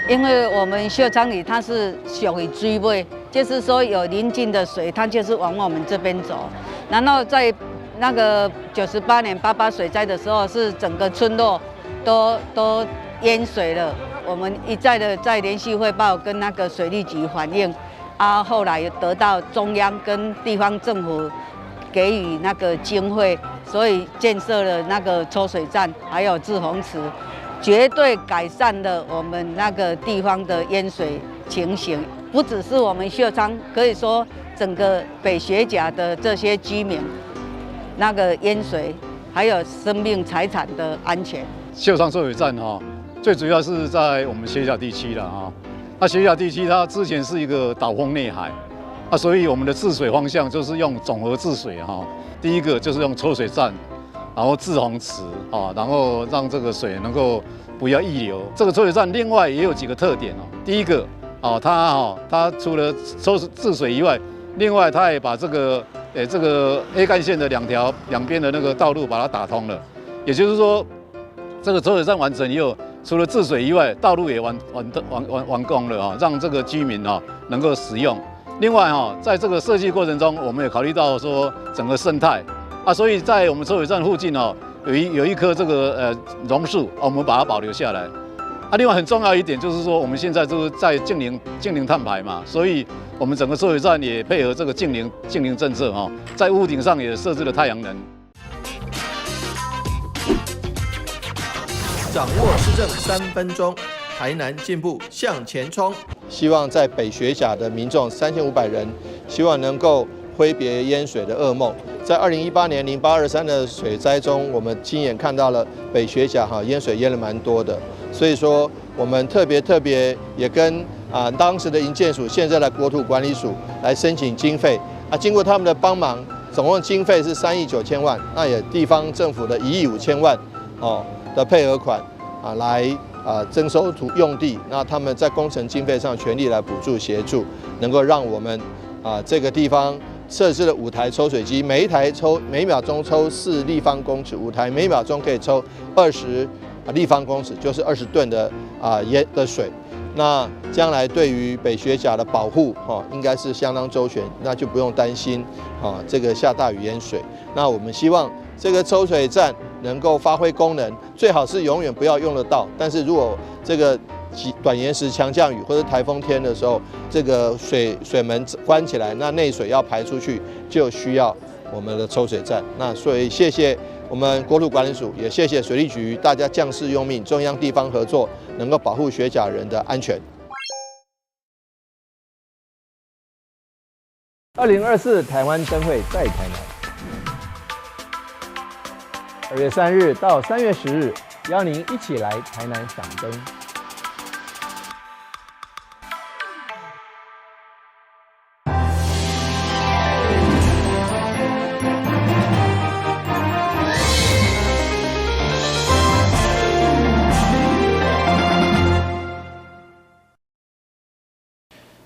因為我們秀昌里它是屬於水尾，就是說有鄰近的水，它就是往我們這邊走。然後在那個98年八八水災的時候，是整個村落都淹水了。我們一再的在聯續匯報跟那個水利局反映，啊，後來得到中央跟地方政府給予那個經費，所以建設了那個抽水站，還有滯洪池。絕對改善了我們那個地方的淹水情形，不只是我們秀昌，可以說整個北學甲的這些居民，那個淹水還有生命財產的安全。秀昌抽水站哈，最主要是在我們學甲地區了哈。那學甲地區它之前是一個島風內海，啊，所以我們的治水方向就是用綜合治水哈。第一個就是用抽水站。然後滯洪池啊，然後讓這個水能夠不要溢流。這個抽水站另外也有幾個特點哦。第一個啊，它除了抽治水以外，另外它也把這個 A 幹線的兩條兩邊的那個道路把它打通了。也就是說，這個抽水站完成以後，除了治水以外，道路也完工了啊，讓這個居民啊能夠使用。另外哈，在這個設計過程中，我們也考慮到說整個生態。啊，所以在我們抽水站附近哦，有一棵這個榕樹，我們把它保留下來。啊，另外很重要一點就是說，我們現在就是在淨零碳排嘛，所以我們整個抽水站也配合這個淨零政策哈，在屋頂上也設置了太陽能。掌握市政3分鐘，台南進步向前衝。希望在北學甲的民眾3500人，希望能夠揮別淹水的噩夢。在2018年0823的水災中，我們親眼看到了北學甲哈淹水淹了蠻多的，所以說我們特別特別也跟啊當時的營建署、現在的國土管理署來申請經費啊，經過他們的幫忙，總共經費是3億9千萬，那也地方政府的1億5千萬哦的配合款啊來啊徵收土用地，那他們在工程經費上全力來補助協助，能夠讓我們啊這個地方。設置了五台抽水機，每一台抽每秒鐘抽4立方公尺，五台每秒鐘可以抽20立方公尺，就是20噸的啊淹的水。那將來對於北學甲的保護，哈，應該是相當周全，那就不用擔心啊這個下大雨淹水。那我們希望這個抽水站能夠發揮功能，最好是永遠不要用得到。但是如果這個短延時強降雨或者颱風天的時候，這個水門關起來，那內水要排出去，就需要我們的抽水站。那所以謝謝我們國土管理署，也謝謝水利局，大家將士用命，中央地方合作，能夠保護學甲人的安全。2024台灣燈會在台南，2月3日到3月10日，邀您一起來台南賞燈。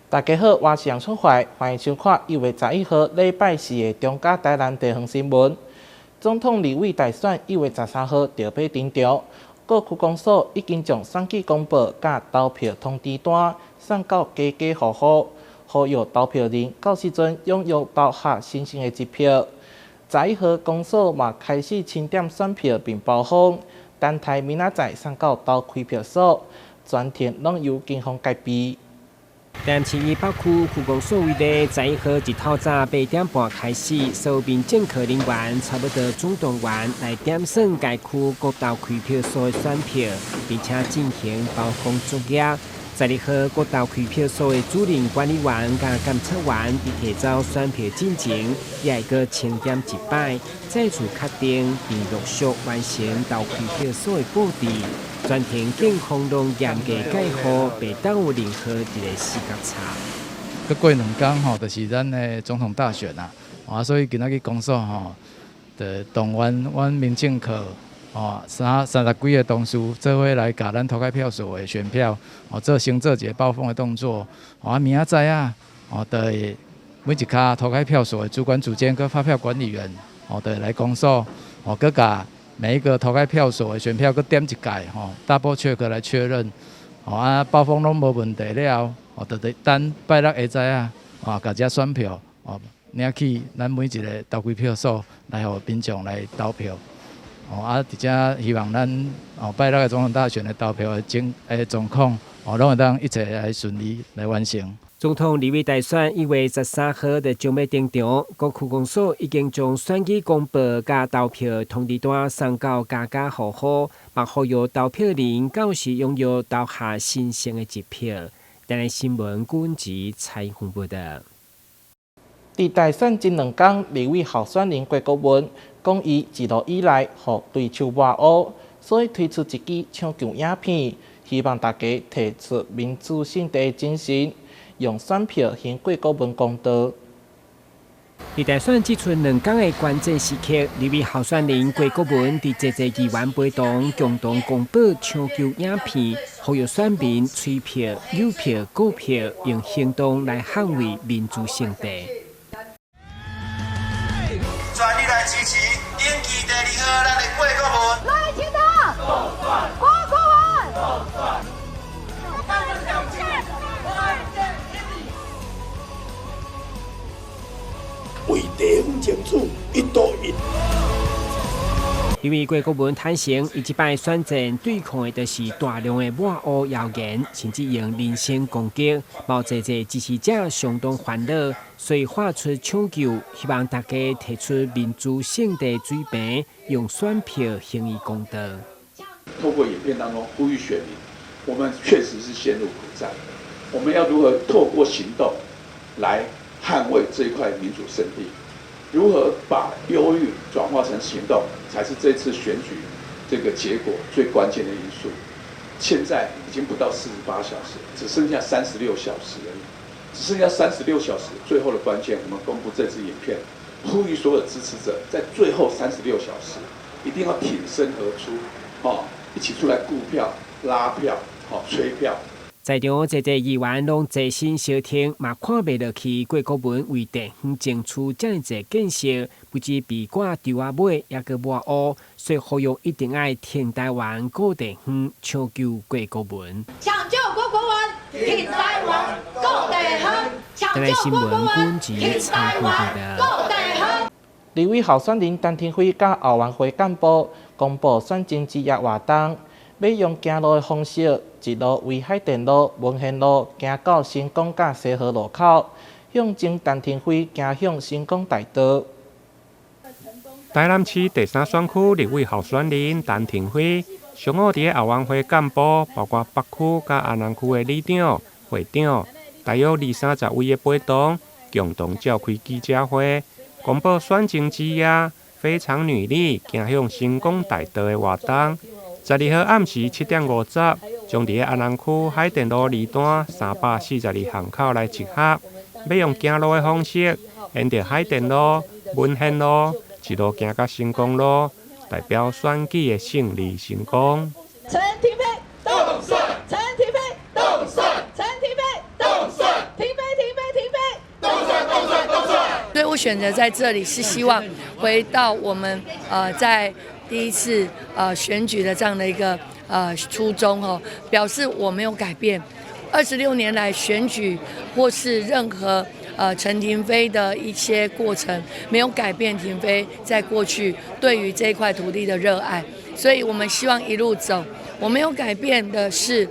大家好，我是楊春懷，歡迎收看1月11號禮拜四的中嘉台南地方新聞。總統立委大選1月13號就欲登場，各區公所已經將選舉公報佮投票通知單送到家家戶戶，呼籲投票人到時陣踴躍投下神聖的一票。11號公所嘛開始清點選票並包封，等待明仔載送到投開票所，全程攏由警方戒備。台南市北區區公所為例，11號一透早8點半開始，所有民政課人員差不多總動員來點算該區各投開票所的選票，並且進行包封作業。12號各投開票所的主任管理員佮監測員佇提走選票進前，也會閣清點一擺，再次確定並陸續完成投開票所的布置。全程警方攏嚴格戒護，袂當有任何一个死角差。閣過2工吼，就是咱的總統大選啊，啊，所以今仔日公所吼，就動員阮民政課吼30幾个同事做伙來共咱投開票所的選票，哦，做先做一个包封的動作。啊，明仔載啊，哦，就會每一跤投開票所的主管主監佮發票管理員，哦，就會來公所，哦，閣共每一個投開票所的選票閣點一擺，吼，double check 來確認，吼啊，暴風攏無問題了後，哦，就佇等拜六下晝啊，哦，共這選票哦領去咱每一个投開票所來予民眾來投票。哦啊，佇遮希望咱哦拜六的總統大選的投票的整的狀況，哦，攏會當一切來順利來完成。總統立委大選1月13號就將欲登場，各區公所已經將選舉公報佮投票通知單送到家家戶戶，嘛呼籲投票人到時踴躍投下神聖的一票。台南新聞郭文采訪報導。佇大選前兩工，立委候選人郭國文講，伊一路以來予對手抹烏，所以推出一支搶救影片，希望大家提出民主勝地的精神，用選票還郭國文公道。佇大選只賰兩工的關鍵時刻，立委候選人郭國文佇濟濟議員陪同共同公布搶救影片，呼籲選民催票、誘票、購票，用行動來捍衛民主勝地。全力來支持登記第二號咱的郭國文。賴清德，郭國文。為地方爭取一多一。因為郭國文坦承，伊這擺選戰對抗的就是大量的抹烏謠言，甚至用人身攻擊，嘛有濟濟支持者相當煩惱，所以發出搶救，希望大家提出民主勝地水平，用選票還伊公道。透過影片當中呼籲選民，我們確實是陷入苦戰，我們要如何透過行動來捍衛這一塊民主聖地？如何把憂鬱轉化成行動，才是這次選舉這個結果最關鍵的因素。現在已經不到48小時，只剩下三十六小時而已，只剩下三十六小時，最後的關鍵，我們公布這支影片，呼籲所有支持者在最後三十六小時一定要挺身而出，哦，一起出來顧票、拉票、哦，催票。在場濟濟議員攏坐心相聽，嘛看袂落去郭國文為地方爭取遮爾濟建設，不止被掛稻仔尾，猶閣抹烏，所以呼籲一定愛挺台灣、顧地方，搶救郭國文。搶救郭國文，挺台灣，顧地方。搶救郭國文，挺台灣，顧地方。立委候選人陳亭妃佮後援會幹部公布選前之夜活動，欲用行路的方式，一路圍海淀路、文賢路行到成功佮西河路口，向前陳亭妃行向成功大道。台南市第三選區立委候選人陳亭妃，上午佇後援會幹部，包括北區佮安南區的里長、會長，大約二三十位的陪同，共同召開記者會，公布選前之夜非常女力行向成功大道的活動。12號暗時7點50，將佇安南區海淀路二段342巷口來集合，欲用行路的方式，沿著海淀路、文賢路一路行到成功路，代表選舉的勝利成功。陳亭妃當選，陳亭妃當選，陳亭妃當選，亭妃亭妃亭妃當選當選當選。所以我選擇在這裡，是希望回到我們在第一次選舉的這樣的一個初衷哦，表示我沒有改變。26年來選舉或是任何陳亭妃的一些過程，沒有改變亭妃在過去對於這塊土地的熱愛。所以我們希望一路走，我沒有改變的是，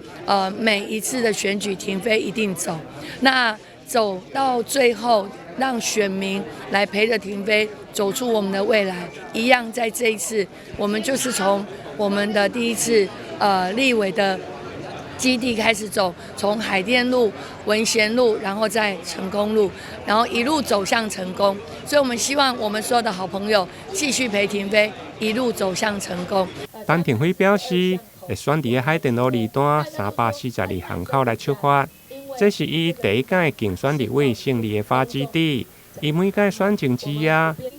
每一次的選舉，亭妃一定走。那走到最後，讓選民來陪着亭妃走出我們的未來。一樣，在這一次，我們就是從我們的第一次立委的基地開始走，從海淀路、文賢路，然後再成功路，然後一路走向成功。所以，我們希望我們所有的好朋友繼續陪亭妃一路走向成功。陳亭妃表示，會選佇海淀路二段342巷口來出發，這是伊第一屆競選立委勝利的發跡地。伊每屆選前之夜，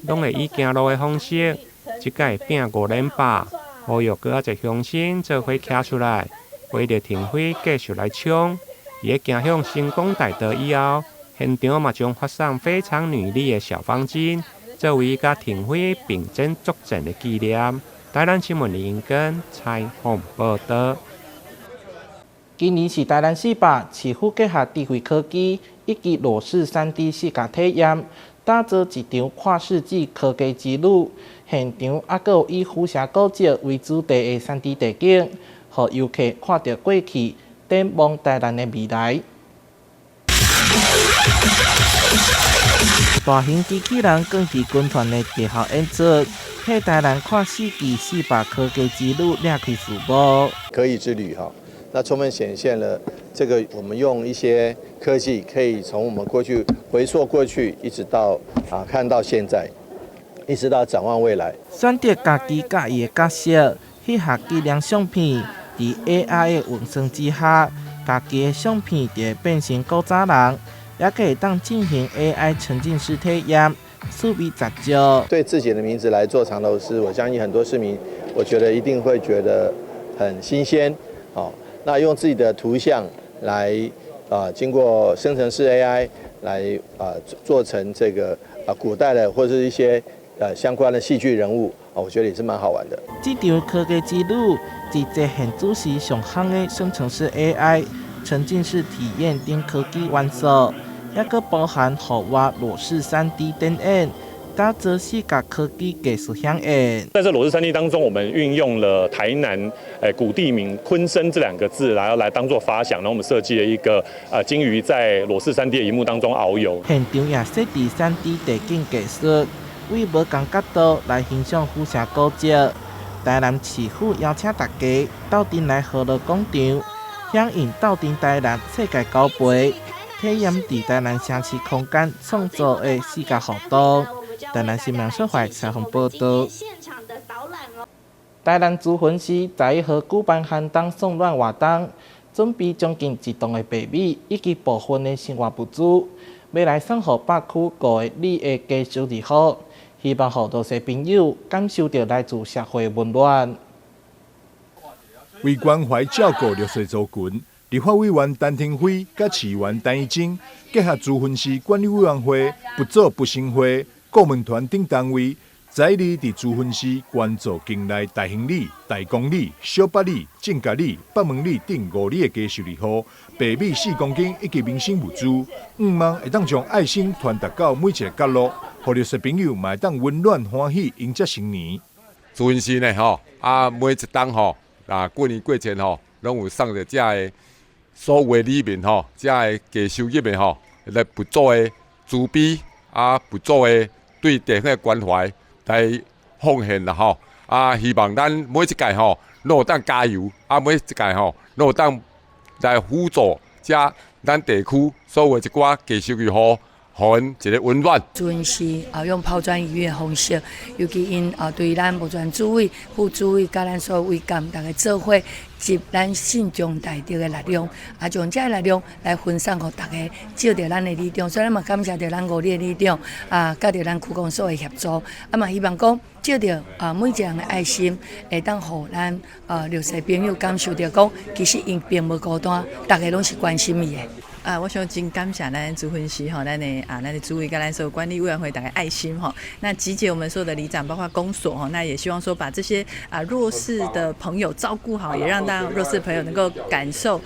攏會以行路的方式，這屆拚五連霸，呼籲閣較濟鄉親做伙徛出來，為著亭妃繼續來衝。伊咧行向成功大道以後，現場嘛將發送非常女力的小方巾，作為佮亭妃並肩作戰的紀念。台南新聞林根採訪報道。今年是台南市北市府結合智慧科技以及裸視3D 視覺體驗，打造一場跨世紀科技之旅。現場猶閣有以府城古蹟為主題的3D 地景，予遊客看著過去，展望台南的未來。大型機器人鋼鐵軍團的特效演出，替台南跨世紀四百科技之旅掠開序幕。科技之旅哈，那充分顯現了這個我們用一些科技，可以從我們過去回溯過去，一直到看到現在，一直到展望未來。選擇家己佮意的角色，翕合紀念相片，佇 AI 的運算之下，家己的相片就會變成古早人，也可以當進行 AI 沉浸式體驗，趣味十足。對自己的名字來做藏頭詩，我相信很多市民，我覺得一定會覺得很新鮮。哦，那用自己的圖像來經過生成式 AI 來做成這個古代的或者是一些相關的戲劇人物，我覺得也是蠻好玩的。這場科技之旅，直接現主時上夯的生成式 AI 沉浸式體驗等科技元素，也閣包含戶外裸視 3D 展演，打造視覺科技藝術饗宴。在這裸視 3D 當中，我們運用了台南古地名鯤鯓這兩個字，然後來當做發想，然後我們設計了一個鯨魚在裸視 3D 的螢幕當中遨遊。現場也設置 3D 地景藝術，為無仝角度來欣賞府城古蹟。台南市府邀請大家鬥陣來河樂廣場，響應鬥陣台南世界高杯，體驗佇台南城市空間創造的視覺互動。台南新聞小懷採訪報導。台南資雲市11號舉辦寒冬送暖活動，準備將近一噸的白米以及部分的生活物資，欲來送予北區五個里的低收入戶，希望予弱勢朋友感受著來自社會溫暖。為關懷照顧弱勢族群，立法委員陳亭妃佮市議員陳怡貞結合資雲市管理委員會、不做不成會、顧問團等單位，11日佇資雲市捐助境內大興里、大公里、小北里、正甲里、北門里等五里的低收入戶，白米4公斤以及民生物資，向望會當將愛心傳達到每一个角落，予弱勢朋友嘛會當溫暖歡喜迎接新年。資雲市呢吼，每一冬吼，過年過節吼，攏有送著遮个所有的里面吼，遮个低收入的吼，來補助的慈悲補助的對地方的關懷來奉獻啦吼。希望咱每一屆吼，攏有當加油，每一屆吼，攏有當來輔助遮咱地區所有一寡低收入戶，予𪜶一个溫暖。資雲市用拋磚引玉的方式，尤其𪜶對咱吳傳主委、副主委，佮咱所有委幹，逐家做伙集咱信眾大德的力量，將這个力量來分送予逐家，借著咱的里長，所以咱嘛感謝著咱五里的里長，佮著咱區公所的協助，嘛希望講借著每一個人的愛心，會當予咱弱勢朋友感受著講，其實𪜶並無孤單，逐家攏是關心伊的。我想真感謝咱資雲市吼，咱的主委佮咱所有管理委員會大家愛心吼，那集結我們所有的里長，包括公所吼，那也希望說把這些弱勢的朋友照顧好，也讓大家弱勢朋友能夠感受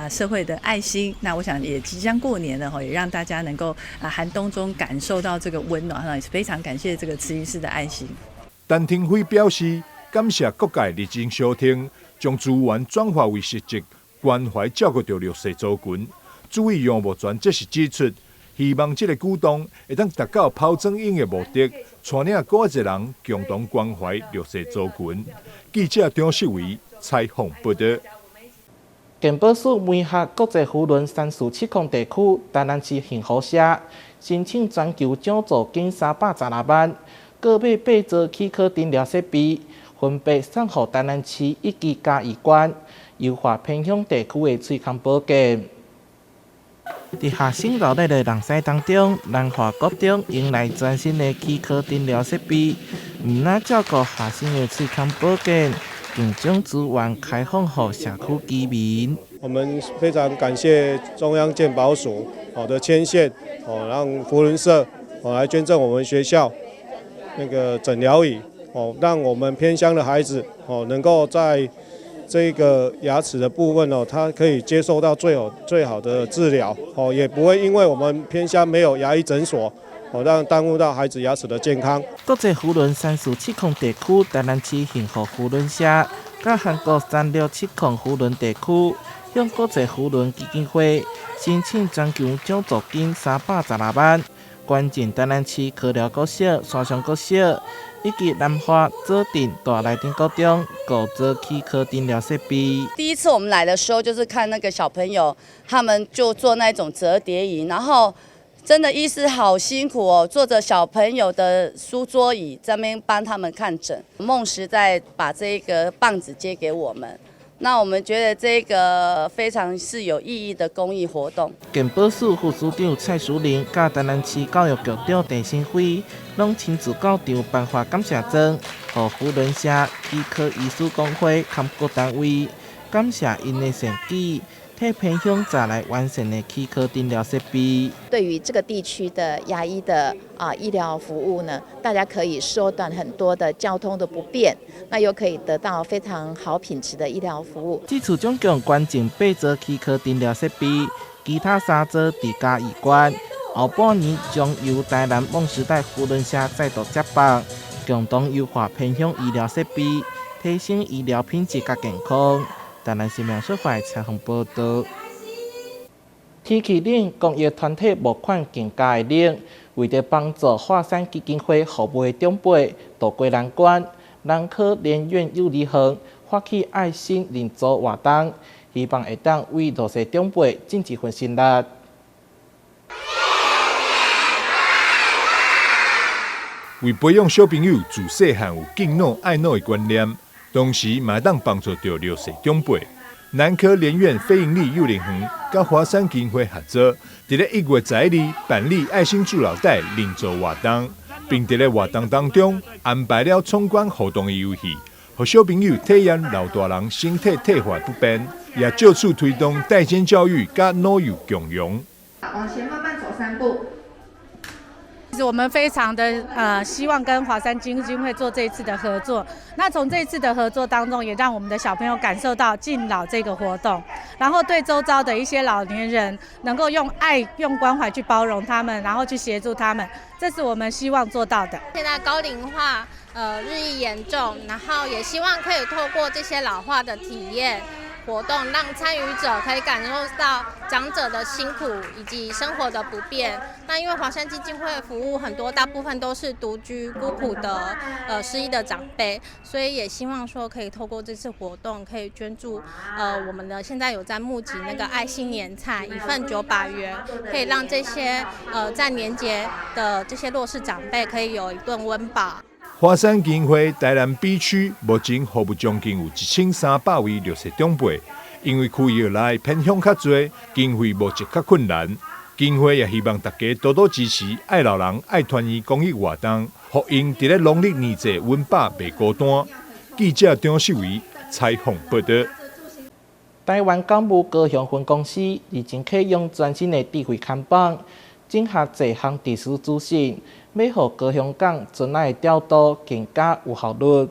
社會的愛心。那我想也即將過年了吼，也讓大家能夠寒冬中感受到這個溫暖，也是非常感謝這個慈雲寺的愛心。陳亭妃表示，感謝各界熱情相挺，將資源轉化為實質關懷照顧著弱勢族群。主委楊慕全則是指出，希望這个舉動會當達到拋磚引玉的目的，帶領閣較濟人共同關懷弱勢族群。記者張世維採訪報導。健保署媒合國際扶輪347地區台南市幸福社申請全球獎助金316萬，購買八座齒科診療設備，分別送予台南市以及嘉義縣，優化偏鄉地區的喙腔保健。佇學生熱鬧的人生當中，南華國中迎來全新的齒科診療設備，毋但照顧學生的喙腔保健，更將資源開放予社區居民。我們非常感謝中央健保署好的牽線，哦，讓扶輪社哦來捐贈我們學校那個診療椅，哦，讓我們偏鄉的孩子哦能夠在這個牙齒的部分哦，它可以接受到最好最好的治療哦，也不會因為我們偏鄉沒有牙醫診所哦，讓耽誤到孩子牙齒的健康。國際扶輪3470地區台南市幸福扶輪社，佮韓國3670扶輪地區向國際扶輪基金會申請全球獎助金316萬，捐贈台南市科寮國小、山上國小以及南華左鎮大內鎮國中5座齒科診療設備。第一次我們來的時候，就是看那個小朋友，他們就坐那種折疊椅，然後真的醫師好辛苦哦，坐着小朋友的書桌椅在那邊幫他們看診。夢時代把這個棒子接給我們，那我們覺得這個非常是有意義的公益活動。健保署副署長蔡淑玲佮台南市教育局長鄭新輝，攏親自到場頒發感謝狀，予扶輪社、齒科醫師公會佮各單位，感謝𪜶的善舉，替偏鄉帶來完善的齒科診療設備。對於這個地區的牙醫的醫療服務呢，大家可以縮短很多的交通的不便，那又可以得到非常好品質的醫療服務。這次總共捐贈8座齒科診療設備，其他3座佇嘉義縣。後半年將由台南夢時代扶輪社再度接棒，共同優化偏鄉醫療設備，提升醫療品質佮健康。台南新聞小懷採訪報道。天氣冷，公益團體募款更加會冷。為著幫助華山基金會服務的長輩渡過難關，南科聯院幼兒園發起愛心認助活動，希望會當為弱勢長輩盡一份心力。為培養小朋友自細漢有敬老愛老的觀念，同時嘛會當幫助著弱勢長輩。南科聯院非營利幼兒園佮華山基金會合作，佇咧1月11日辦理愛心助老袋認助活動，並佇咧活動當中安排了闖關互動的遊戲，予小朋友體驗老大人身體退化不便，也藉此推動代間教育佮老幼共融。往前慢慢走3步。其實我們非常的希望跟華山基金會做這一次的合作。那從這次的合作當中，也讓我們的小朋友感受到敬老這個活動，然後對周遭的一些老年人能夠用愛、用關懷去包容他們，然後去協助他們，這是我們希望做到的。現在高齡化日益嚴重，然後也希望可以透過這些老化的體驗活動，讓參與者可以感受到長者的辛苦以及生活的不便。那因為華山基金會服務很多，大部分都是獨居孤苦的失意的長輩，所以也希望說可以透過這次活動，可以捐助我們的現在有在募集那個愛心年菜，一份900元，可以讓這些在年節的這些弱勢長輩可以有一頓溫飽。華山基金會台南 B 區目前服務將近有1300位弱勢長輩，因為區域內偏鄉較濟，經費募集較困難。基金會也希望大家多多支持愛老人愛團圓公益活動，予𪜶佇咧農曆年節溫飽袂孤單。記者張秀維採訪報道。台灣港務高雄分公司日前啟用全新的智慧看板，整合濟項地址資訊，欲予高雄港船仔的調度更加有效率。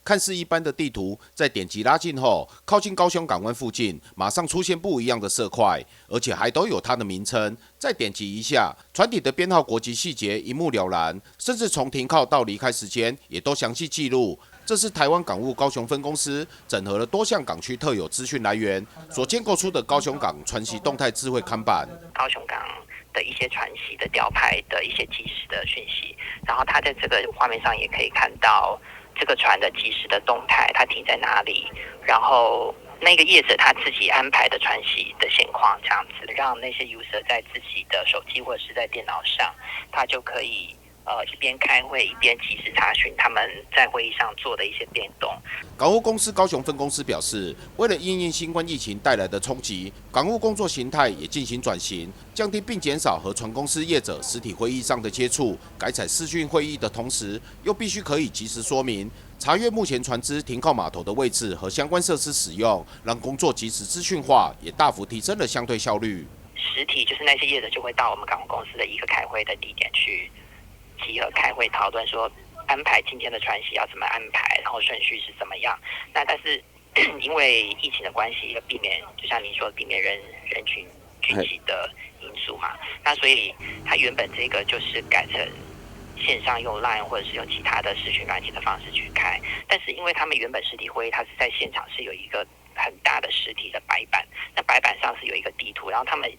看似一般的地圖，在點擊拉近後，靠近高雄港灣附近，馬上出現不一樣的色塊，而且還都有它的名稱。再點擊一下，船體的編號、國籍細節一目了然，甚至從停靠到離開時間也都詳細記錄。這是台灣港務高雄分公司整合了多項港區特有資訊來源所建構出的高雄港船籍動態智慧看板。高雄港的一些船籍的調派的一些即時的訊息，然後它在這個畫面上也可以看到這個船的即時的動態，它停在哪裡，然後那個業者他自己安排的船席的現況，這樣子讓那些 user 在自己的手機或者是在電腦上，他就可以一邊開會一邊即時查詢他們在會議上做的一些變動。港務公司高雄分公司表示，為了因應新冠疫情帶來的衝擊，港務工作形態也進行轉型，降低並減少和船公司業者實體會議上的接觸，改採視訊會議的同時，又必須可以及時說明、查閱目前船隻停靠碼頭的位置和相關設施使用，讓工作即時資訊化，也大幅提升了相對效率。實體就是那些業者就會到我們港務公司的一個開會的地點去集合開會討論，說安排今天的船席要怎麼安排，然後順序是怎麼樣。那但是因為疫情的關係，要避免，就像您說，避免人群聚集的因素嘛。那所以它原本這個就是改成線上用 Line 或者是用其他的視訊軟體的方式去開，但是因為他們原本實體會議，它是在現場是有一個很大的實體的白板，那白板上是有一個地圖，然後他們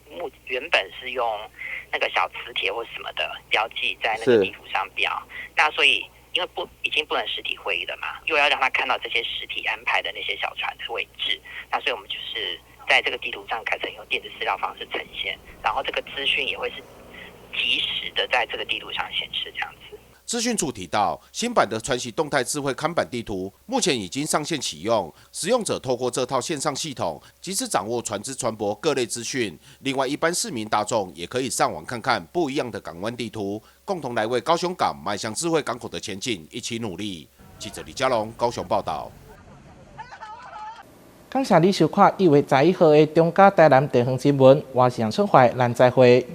原本是用那個小磁鐵或什麼的標記在那個地圖上標，那所以因為不已經不能實體會議了嘛，又要讓他看到這些實體安排的那些小船的位置，那所以我們就是在這個地圖上改成用電子資料方式呈現，然後這個資訊也會是即時的在這個地圖上顯示這樣子。資訊處提到，新版的船席動態智慧看板地圖目前已經上線啟用，使用者透過這套線上系統，即時掌握船隻船舶各類資訊。另外，一般市民大眾也可以上網看看不一樣的港灣地圖，共同來為高雄港邁向智慧港口的前進一起努力。記者李佳龍高雄報道。感謝你收看1月11號的中嘉台南地方新聞，我是楊春懷，咱再會。